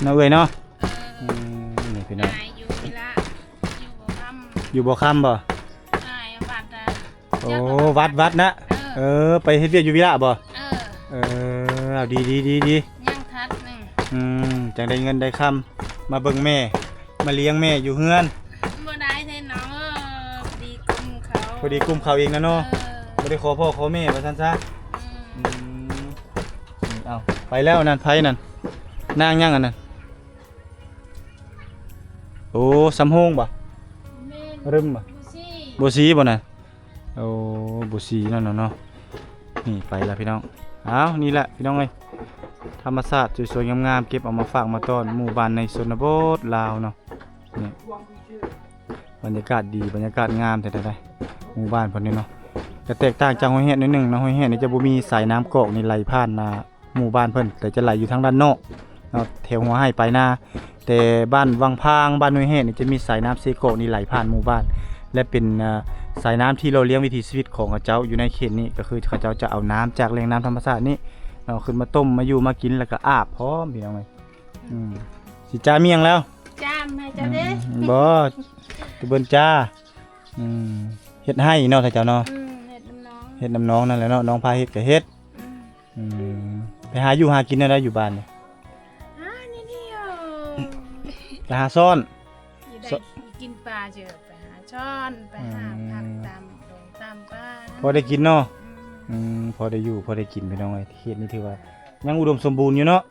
ເນາະເອື້ອຍເນາະ. ເອີ ອືມ ນີ້ພີ່ນ້ອງ ຫາຢູ່ວິລະ ຢູ່ບໍ່ຄຳ ຢູ່ບໍ່ຄຳບໍ່? ຫາວັດນະ. ໂອ້ ວັດ ວັດນະ. ເອີ ເອີ ໄປເຮັດວຽກຢູ່ວິລະບໍ່? ເອີ ເອີ ເອົາ ດີໆໆໆ ຍັງທັດໜຶ່ງ. ອືມ ຈັ່ງໄດ້ເງິນໄດ້ຄຳ ມາເບິ່ງແມ່ ມາລ້ຽງແມ່ຢູ່ເຮືອນ. ບໍ່ໄດ້ແທ້ນ້ອງເອີຍ ພໍດີກຸ້ມເຂົາ ພໍດີກຸ້ມເຂົາເອງນະເນາະ. ເອີ ບໍ່ໄດ້ຂໍພໍ່ຂໍແມ່ວ່າຊັ້ນຊະ. ອືມ ອືມ ນີ້ ເອົາ ໄປແລ້ວນັ້ນ ໃຜນັ້ນ ນາງຫຍັງອັນນັ້ນ? ໂອ້ ສຳໂຮງບໍ່? ແມ່ນ ລຶມບໍ່? ບໍ່ຊີ ບໍ່ຊີບໍ່ນັ້ນ? ໂອ້ ບໍ່ຊີນັ້ນນະເນາະ. ນີ້ໄປລະພີ່ນ້ອງ. ອ້າວ ນີ້ແຫຼະພີ່ນ້ອງເອີຍ ທຳມະຊາດສວຍໆງາມໆ ເກັບເອົາມາຝາກມາຕ້ອນໝູ່ບ້ານໃນຊົນນະບົດລາວເນາະ. ນີ້ ບັນຍາກາດດີ ບັນຍາກາດງາມແທ້ໆ ໝູ່ບ້ານເພິ່ນນີ້ເນາະ. ກະແຕກຕ່າງຈາກຫ້ວຍແຮດໜ້ອຍໜຶ່ງເນາະ ຫ້ວຍແຮດນີ້ຈະບໍ່ມີສາຍນ້ຳກອກນີ້ໄຫຼຜ່ານໜ້າໝູ່ບ້ານເພິ່ນ ແຕ່ຈະໄຫຼຢູ່ທາງດ້ານນອກເນາະ ແຖວຫົວໄຮ່ປາຍນາ. ແຕ່ບ້ານວັງພາງ ບ້ານຫ້ວຍແຮດນີ້ຈະມີສາຍນ້ຳເຊກອກນີ້ໄຫຼຜ່ານໝູ່ບ້ານ ແລະ ເປັນ ເອີ ສາຍນ້ຳທີ່ຫຼໍ່ລ້ຽງວິຖີຊີວິດຂອງເຂົາເຈົ້າຢູ່ໃນເຂດນີ້ ກະຄືເຂົາເຈົ້າຈະເອົານ້ຳຈາກແຫຼ່ງນ້ຳທຳມະຊາດນີ້ເນາະ ຂຶ້ນມາຕົ້ມມາຢູ່ມາກິນ ແລ້ວກະອາບພ້ອມ ພີ່ນ້ອງເອີຍ. ອືມ ຊິຈ້າມຫຍັງແລ້ວ? ຈ້າມໃຫ້ເຈົ້າເດ້. ອືມ ບໍ່ ຕະເບິ່ນຈ້າ. ອືມ ເຮັດໄຮ່ເນາະ ເຈົ້າເນາະ. ອືມ ເຮັດນຳນ້ອງ ເຮັດນຳນ້ອງນັ້ນແຫຼະເນາະ ນ້ອງພາເຮັດກະເຮັດ. ອືມ ອືມ ໄປຫາຢູ່ຫາກິນແນວໃດຢູ່ບ້ານນີ້? ຫາແນວນີ້ ໄປຫາຊ້ອນ ຢູ່ໄດ້ ຊ- ກິນປາເຈີ ໄປຫາຊ້ອນ ໄປຫາ ອືມ ຜັກຕາມດົງຕາມປ່າ ພໍໄດ້ກິນເນາະ. ອືມ ອືມ ພໍໄດ້ຢູ່ ພໍໄດ້ກິນ ພີ່ນ້ອງເອີຍ. ເຂດນີ້ຖືວ່າຍັງອຸດົມສົມບູນຢູ່ເນາະ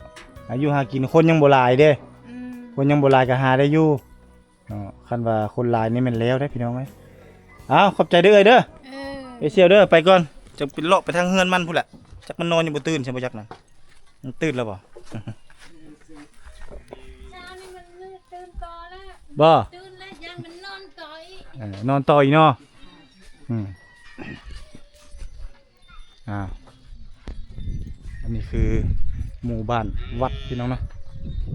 ອາຍຸຫາກິນ ຄົນຍັງບໍ່ຫຼາຍເດ້. ອືມ ຄົນຍັງບໍ່ຫຼາຍກະຫາໄດ້ຢູ່ເນາະ ຄັນວ່າຄົນຫຼາຍນີ້ແມ່ນແລ້ວເດ້ພີ່ນ້ອງເອີຍ. ເອົາ ຂອບໃຈເດີເອື້ອຍເດີ. ເອີ ເອື້ອຍສ່ຽວເດີ ໄປກ່ອນ ຈະໄປເລາະໄປທາງເຮືອນມັນພຸ້ນແຫຼະ. ຈັກມັນນອນຢູ່ບໍ່ຕື່ນ ຊິບໍ່ຈັກນະ ມັນຕື່ນແລ້ວບໍ່? ເຊົ້ານີ້ມັນຕື່ນຕໍ່ແລ້ວ ບໍ່? ຕື່ນແລ້ວ ຢ້ານມັນນອນຕໍ່ອີກ. ເອີ ນອນຕໍ່ອີກເນາະ. ອືມ ອ່າ ອັນນີ້ຄືໝູ່ບ້ານວັດ ພີ່ນ້ອງເນາະ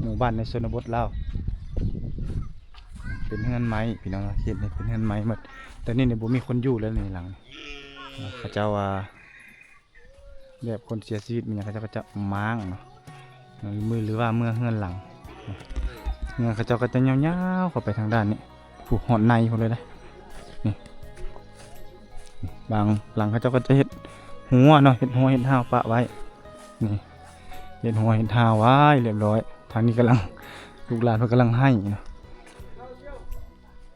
ໝູ່ບ້ານໃນຊົນນະບົດລາວ. ເປັນເຮືອນໄມ້ ພີ່ນ້ອງເນາະ ເຮັດໃຫ້ເປັນເຮືອນໄມ້ໝົດ. ແຕ່ນີ້ນີ້ບໍ່ມີຄົນຢູ່ແລ້ວນີ້ ຫຼັງນີ້ ເຂົາເຈົ້າວ່າ ແບບຄົນເສຍຊີວິດແມ່ນຫຍັງ ເຂົາເຈົ້າກະຈະມ້າງເນາະ ຫຼືວ່າເມືອເຮືອນຫຼັງ. ເຮືອນເຂົາເຈົ້າກະຈະຍາວໆເຂົ້າໄປທາງດ້ານນີ້ ພຸ້ນ ຮອດໃນພຸ້ນເລີຍເດ້. ນີ້ ບາງຫຼັງເຂົາເຈົ້າກະຈະເຮັດຮົ້ວເນາະ ເຮັດຮົ້ວເຮັດຮ່າວປະໄວ້. ນີ້ ເຮັດຮົ້ວເຮັດຮ່າວໄວ້ລຽບຮ້ອຍ. ທາງນີ້ກຳລັງ ລູກຫຼານເພິ່ນກຳລັງໄຫ້ເນາະ.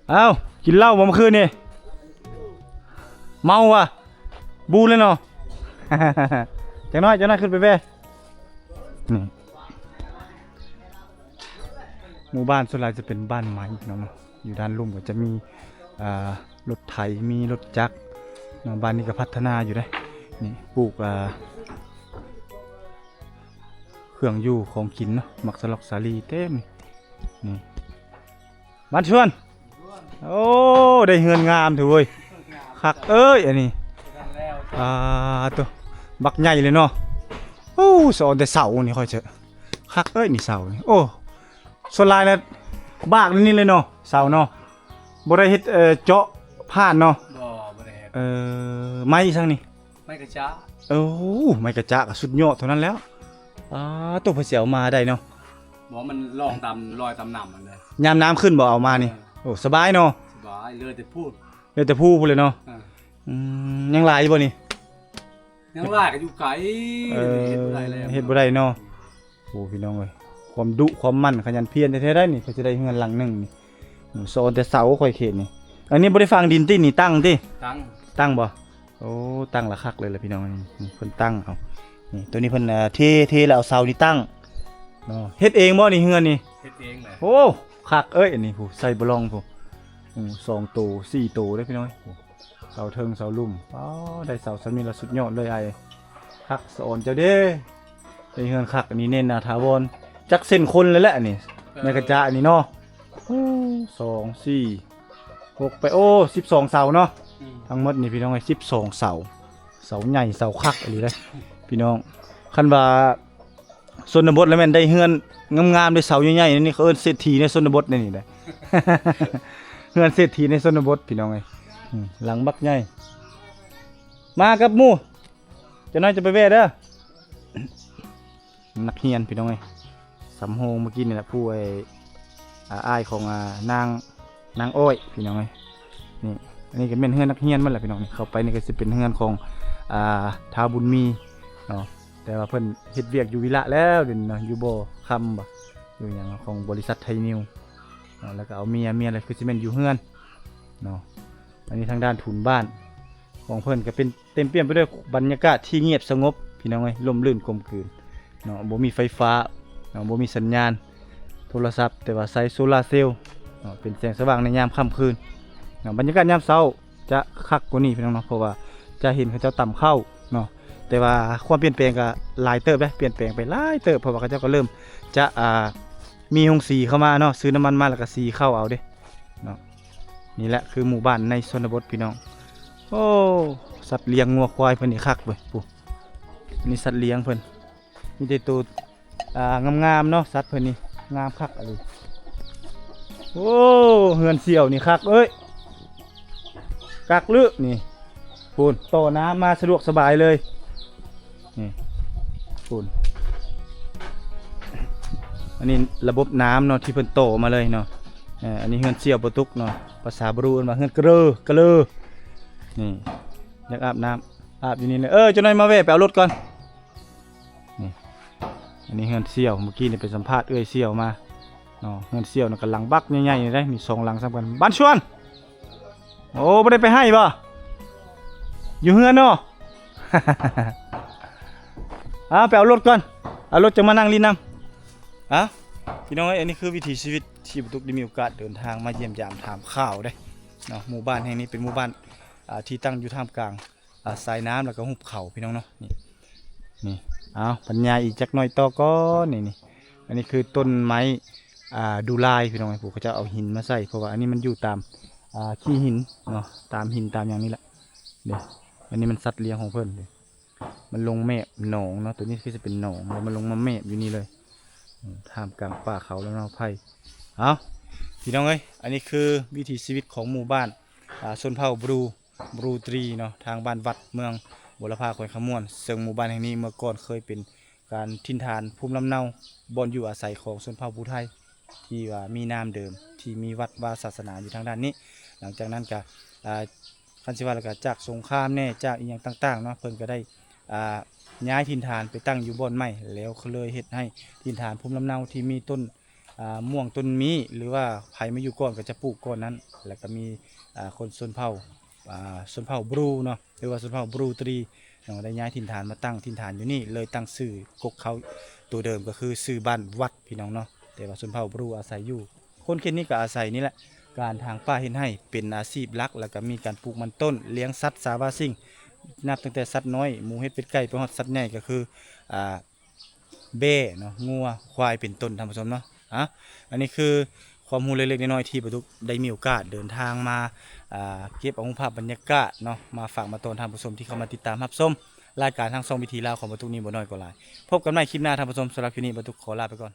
ເອົ້າ ກິນເຫຼົ້າບໍ່ມື້ຄືນນີ້? ເມົາຫວາ? ບູເລີຍເນາະ. ຈັກໜ້ອຍ ຈັກໜ້ອຍຂຶ້ນໄປແວ່. ນີ້ ໝູ່ບ້ານສ່ວນຫຼາຍຈະເປັນບ້ານໄມ້ເນາະ ຢູ່ດ້ານລຸ່ມກະຈະມີ ອ່າ ລົດໄຖ ມີລົດຈັກເນາະ. ບ້ານນີ້ກະພັດທະນາຢູ່ເດ້. ນີ້ ປູກ ອ່າ ເຄື່ອງຢູ່ຂອງກິນເນາະ ໝາກສະຫຼອກສາລີເຕັມ. ນີ້ ບ້ານຊວນ ໂອ້ ໄດ້ເຮືອນງາມເຖິເວີຍ ຄັກເອີຍ ອັນນີ້. ອ່າ ໂຕ ບັກໃຫຍ່ເລີຍເນາະ. ໂອ້ ສະອອນແຕ່ເສົານີ້ ຂ້ອຍເຈີ ຄັກເອີຍ ນີ້ເສົານີ້. ໂອ້ ສ່ວນຫຼາຍແລ້ວບາກນີ້ເລີຍເນາະ ເສົາເນາະ ບໍ່ໄດ້ເຮັດ ເອີ ເຈາະຜ່ານເນາະ. ບໍ່ ບໍ່ໄດ້ເຮັດ. ເອີ ໄມ້ອີ່ຫຍັງນີ້? ໄມ້ກະຈະ. ໂອ້ ໄມ້ກະຈະກະສຸດຍອດເທົ່ານັ້ນແລ້ວ. ອ່າ ໂຕ ເພິ່ນຊິເອົາມາໄດ້ເນາະ. ບໍ່ ມັນລ່ອງຕາມລອຍຕາມນ້ຳມັນເດ້ ຍາມນ້ຳຂຶ້ນບໍ່ເອົາມານີ້. ເອີ ໂອ້ ສະບາຍເນາະ. ສະບາຍ ເຫຼືອແຕ່ພູ ເຫຼືອແຕ່ພູພຸ້ນເລີຍເນາະ. ເອີ ອືມ ຍັງຫຼາຍຢູ່ບໍ່ນີ້? ຍັງຫຼາຍກະຢູ່ໄກ. ເອີ ເຮັດບໍ່ໄດ້ແລ້ວ ເຮັດບໍ່ໄດ້ເນາະ. ໂອ້ ພີ່ນ້ອງເອີຍ ຄວາມດຸຄວາມໝັ່ນຂະຫຍັນພຽນແທ້ໆໄດ໋ນີ້ ເພື່ອຊິໄດ້ເຮືອນຫຼັງໜຶ່ງນີ້. ໂອ້ ສະອອນແຕ່ເສົາ ຂ້ອຍເຂດນີ້. ອັນນີ້ບໍ່ໄດ້ຝັງດິນຕິ ນີ້ຕັ້ງຕິ? ຕັ້ງ ຕັ້ງບໍ່? ໂອ້ ຕັ້ງລະຄັກເລີຍລະພີ່ນ້ອງ. ນີ້ ນີ້ເພິ່ນຕັ້ງເອົາ ນີ້ ໂຕນີ້ເພິ່ນ ເອີ ເທ ເທລະເອົາເສົານີ້ຕັ້ງເນາະ. ເຮັດເອງບໍ່ນີ້ເຮືອນນີ້? ເຮັດເອງແຫຼະ. ໂອ້ ຄັກເອີຍ ອັນນີ້ ຜູ້ ໃສ່ບະລອງຜູ້. ອືມ ສອງໂຕ ສີ່ໂຕເດ້ພີ່ນ້ອງ. ເສົາເທິງເສົາລຸ່ມ. ອໍ ໄດ້ເສົາສ່ຳນີ້ລະສຸດຍອດເລີຍອ້າຍ. ຄັກ ສະອອນເຈົ້າເດ້ ໄດ້ເຮືອນຄັກ. ອັນນີ້ເນັ້ນໜ້າຖາວອນ ຈັກເຊັ່ນຄົນເລີຍແຫຼະ ອັນນີ້. ເອີ ແມ່ກະຈະອັນນີ້ເນາະ. ໂອ້ ສອງ ສີ່ ຫົກ ແປດ ໂອ້ ສິບສອງເສົາເນາະ. ອືມ ທັງໝົດນີ້ພີ່ນ້ອງເອີຍ ສິບສອງເສົາ. ເສົາໃຫຍ່ເສົາຄັກອີ່ຫຼີເດ້ພີ່ນ້ອງ. ຄັນວ່າ ຊົນນະບົດລະແມ່ນໄດ້ເຮືອນງາມໆ ໄດ້ເສົາໃຫຍ່ໆ ນີ້ເຂົາເອີ້ນເສດຖີໃນຊົນນະບົດໃນນີ້ແຫຼະ ເຮືອນເສດຖີໃນຊົນນະບົດ ພີ່ນ້ອງເອີຍ ອືມ ຫຼັງບັກໃຫຍ່. ມາກັບໝູ່ ຈັກໜ້ອຍຈະໄປແວ່ເດີ. ນັກຮຽນ ພີ່ນ້ອງເອີຍ ສຳໂຮງເມື່ອກີ້ນີ້ແຫຼະ ຜູ້ ອາ ອ້າຍຂອງ ອາ ນາງ ນາງອ້ອຍ ພີ່ນ້ອງເອີຍ. ນີ້ ອັນນີ້ກໍແມ່ນເຮືອນນັກຮຽນມັນແຫຼະ ພີ່ນ້ອງ. ນີ້ເຂົ້າໄປນີ້ກໍຊິເປັນເຮືອນຂອງ ອາ ທ້າວບຸນມີເນາະ ແຕ່ວ່າເພິ່ນເຮັດວຽກຢູ່ວິລະແລ້ວ ດຽວນີ້ເນາະ ຢູ່ບໍ່ຄຳບໍ່ ຢູ່ຫຍັງຂອງບໍລິສັດໄທນິວເນາະ ແລ້ວກໍເອົາເມຍ ເມຍແລ້ວຄືຊິແມ່ນຢູ່ເຮືອນເນາະ. ອັນນີ້ທາງດ້ານທຸນບ້ານຂອງເພິ່ນກໍເປັນ ເຕັມປ່ຽມໄປດ້ວຍບັນຍາກາດທີ່ງຽບສະຫງົບ ພີ່ນ້ອງເອີຍ ຮົ່ມລື່ນກົມກືນເນາະ ບໍ່ມີໄຟຟ້າເນາະ ບໍ່ມີສັນຍານໂທລະສັບ ແຕ່ວ່າໃຊ້ໂຊລາເຊວເນາະ ເປັນແສງສະຫວ່າງໃນຍາມຄ່ຳຄືນເນາະ. ບັນຍາກາດຍາມເຊົ້າຈະຄັກກວ່ານີ້ ພີ່ນ້ອງເນາະ ເພາະວ່າຈະເຫັນເຂົາເຈົ້າຕຳເຂົ້າເນາະ ແຕ່ວ່າຄວາມປ່ຽນແປງກໍຫຼາຍເຕີບເດ້ ປ່ຽນແປງໄປຫຼາຍເຕີບ ເພາະວ່າເຂົາເຈົ້າກໍເລີ່ມຈະ ອ່າ ມີໂຮງສີເຂົ້າມາເນາະ ຊື້ນ້ຳມັນມາແລ້ວກໍສີເຂົ້າເອົາເດ້ເນາະ. ນີ້ແຫຼະຄືໝູ່ບ້ານໃນຊົນນະບົດ ພີ່ນ້ອງ. ໂອ້ ສັດລ້ຽງງົວຄວາຍເພິ່ນນີ້ຄັກເວີຍ ຜູ້ ນີ້ສັດລ້ຽງເພິ່ນ ມີແຕ່ໂຕ ອ່າ ງາມໆ ເນາະ ສັດເພິ່ນນີ້ງາມຄັກອີ່ຫຼີ. ໂອ້ ເຮືອນສ່ຽວນີ້ຄັກເອີຍ ຄັກເລີຍນີ້ ພຸ້ນ ຕໍ່ນ້ຳມາສະດວກສະບາຍເລີຍ ນີ້ ພຸ້ນ ອັນນີ້ລະບົບນ້ຳເນາະ ທີ່ເພິ່ນຕໍ່ມາເລີຍເນາະ. ເອີ ອັນນີ້ເຮືອນສ່ຽວປາຕຸກເນາະ ພາສາບຣູເອີ້ນວ່າເຮືອນກະເລີ ກະເລີ. ນີ້ ຢາກອາບນ້ຳ ອາບຢູ່ນີ້ເລີຍ. ເອີ ຈັກໜ້ອຍມາແວ່ໄປເອົາລົດກ່ອນ. ນີ້ ອັນນີ້ເຮືອນສ່ຽວ ເມື່ອກີ້ນີ້ໄປສຳພາດເອື້ອຍສ່ຽວມາເນາະ. ເຮືອນສ່ຽວນັ້ນກຳລັງບັກໃຫຍ່ໆ ນີ້ເດ້ ມີສອງຫຼັງສ່ຳກັນ. ບ້ານຊວນ ໂອ້ ບໍ່ໄດ້ໄປໄຮ່ບໍ່? ຢູ່ເຮືອນເນາະ. ເອົາ ໄປເອົາລົດກ່ອນ ເອົາລົດຈັ່ງມານັ່ງຫຼິ້ນນຳ. ເອົາ ພີ່ນ້ອງເອີຍ ອັນນີ້ຄືວິຖີຊີວິດທີ່ປາຕຸກໄດ້ມີໂອກາດເດີນທາງມາຢ້ຽມຢາມຖາມຂ່າວເດ້ເນາະ. ໝູ່ບ້ານແຫ່ງນີ້ເປັນໝູ່ບ້ານ ອ່າ ທີ່ຕັ້ງຢູ່ທ່າມກາງ ອ່າ ສາຍນ້ຳ ແລ້ວກໍຫຸບເຂົາ ພີ່ນ້ອງເນາະ. ນີ້ ນີ້ ເອົາ ບັນຍາຍອີກຈັກໜ້ອຍຕໍ່ກ່ອນ. ນີ້ ນີ້ ອັນນີ້ຄືຕົ້ນໄມ້ ອ່າ ດູລາຍ ພີ່ນ້ອງເອີຍ ຜູ້ເຂົາເຈົ້າເອົາຫີນມາໃສ່ ເພາະວ່າອັນນີ້ມັນຢູ່ຕາມ ອ່າ ຂີ້ຫີນເນາະ ຕາມຫີນຕາມຫຍັງນີ້ແຫຼະເດ້. ອັນນີ້ມັນສັດລ້ຽງຂອງເພິ່ນເດ້ ມັນລົງແມບໜອງເນາະ ໂຕນີ້ຄືຈະເປັນໜອງ ແລ້ວມັນລົງມາແມບຢູ່ນີ້ເລີຍ ອືມ ທ່າມກາງປ່າເຂົາ ແລະ ເນາະ ໄຜ່. ເອົາ ພີ່ນ້ອງເອີຍ ອັນນີ້ຄືວິຖີຊີວິດຂອງໝູ່ບ້ານ ອ່າ ຊົນເຜົ່າບຣູ ບຣູຕຣີເນາະ ທາງບ້ານວັດ ເມືອງບົວລະພາ ແຂວງຄຳມ່ວນ. ເຊິ່ງໝູ່ບ້ານແຫ່ງນີ້ເມື່ອກ່ອນເຄີຍເປັນການຖິ່ນຖານພູມລຳເນົາ ບ່ອນຢູ່ອາໄສຂອງຊົນເຜົ່າຜູ້ໄທ ທີ່ວ່າມີນາມເດີມ ທີ່ມີວັດວາສາສະໜາຢູ່ທາງດ້ານນີ້. ຫຼັງຈາກນັ້ນກະ ອ່າ ຄັນຊິວ່າແລ້ວກະຈາກສົງຄາມແດ່ ຈາກອີ່ຫຍັງຕ່າງໆເນາະ ເພິ່ນກະໄດ້ ອ່າ ຍ້າຍຖິ່ນຖານໄປຕັ້ງຢູ່ບ່ອນໃໝ່ ແລ້ວກໍເລີຍເຮັດໃຫ້ຖິ່ນຖານພູມລຳເນົາທີ່ມີຕົ້ນ ອ່າ ມ່ວງຕົ້ນມີ້ ຫຼືວ່າໃຜມາຢູ່ກ່ອນກໍຈະປູກກ້ອນນັ້ນ ແລ້ວກໍມີ ອ່າ ຄົນຊົນເຜົ່າ ອ່າ ຊົນເຜົ່າບຣູເນາະ ຫຼືວ່າຊົນເຜົ່າບຣູຕຣີເນາະ ໄດ້ຍ້າຍຖິ່ນຖານມາຕັ້ງຖິ່ນຖານຢູ່ນີ້ ເລີຍຕັ້ງຊື່ກົກເຄົ້າໂຕເດີມ ກໍຄືຊື່ບ້ານວັດ ພີ່ນ້ອງເນາະ. ແຕ່ວ່າຊົນເຜົ່າບຣູອາໄສຢູ່ ຄົນເຂດນີ້ກໍອາໄສນີ້ແຫຼະ ການຖາງປ່າເຮັດໄຮ່ເປັນອາຊີບຫຼັກ ແລ້ວກໍມີການປູກມັນຕົ້ນ ລ້ຽງສັດສາວາສິ່ງ ນັບຕັ້ງແຕ່ສັດນ້ອຍ ໝູ ເຫັດ ເປັດ ໄກ່ ໄປຮອດສັດໃຫຍ່ ກໍຄື ອ່າ ແບ້ເນາະ ງົວ ຄວາຍ ເປັນຕົ້ນ ທ່ານຜູ້ຊົມເນາະ. ອ່າ ອັນນີ້ຄືຄວາມຮູ້ເລັກໆນ້ອຍໆ ທີ່ປາຕຸກໄດ້ມີໂອກາດເດີນທາງມາ ອ່າ ເກັບເອົາຮູບພາບບັນຍາກາດເນາະ ມາຝາກມາຕ້ອນທ່ານຜູ້ຊົມທີ່ເຂົ້າມາຕິດຕາມຮັບຊົມລາຍການທາງຊ່ອງວິຖີລາວຂອງປາຕຸກນີ້ບໍ່ໜ້ອຍກໍຫຼາຍ. ພົບກັນໃໝ່ຄລິບໜ້າ ທ່ານຜູ້ຊົມ. ສຳລັບຄລິບນີ້ ປາຕຸກຂໍລາໄປກ່ອນ.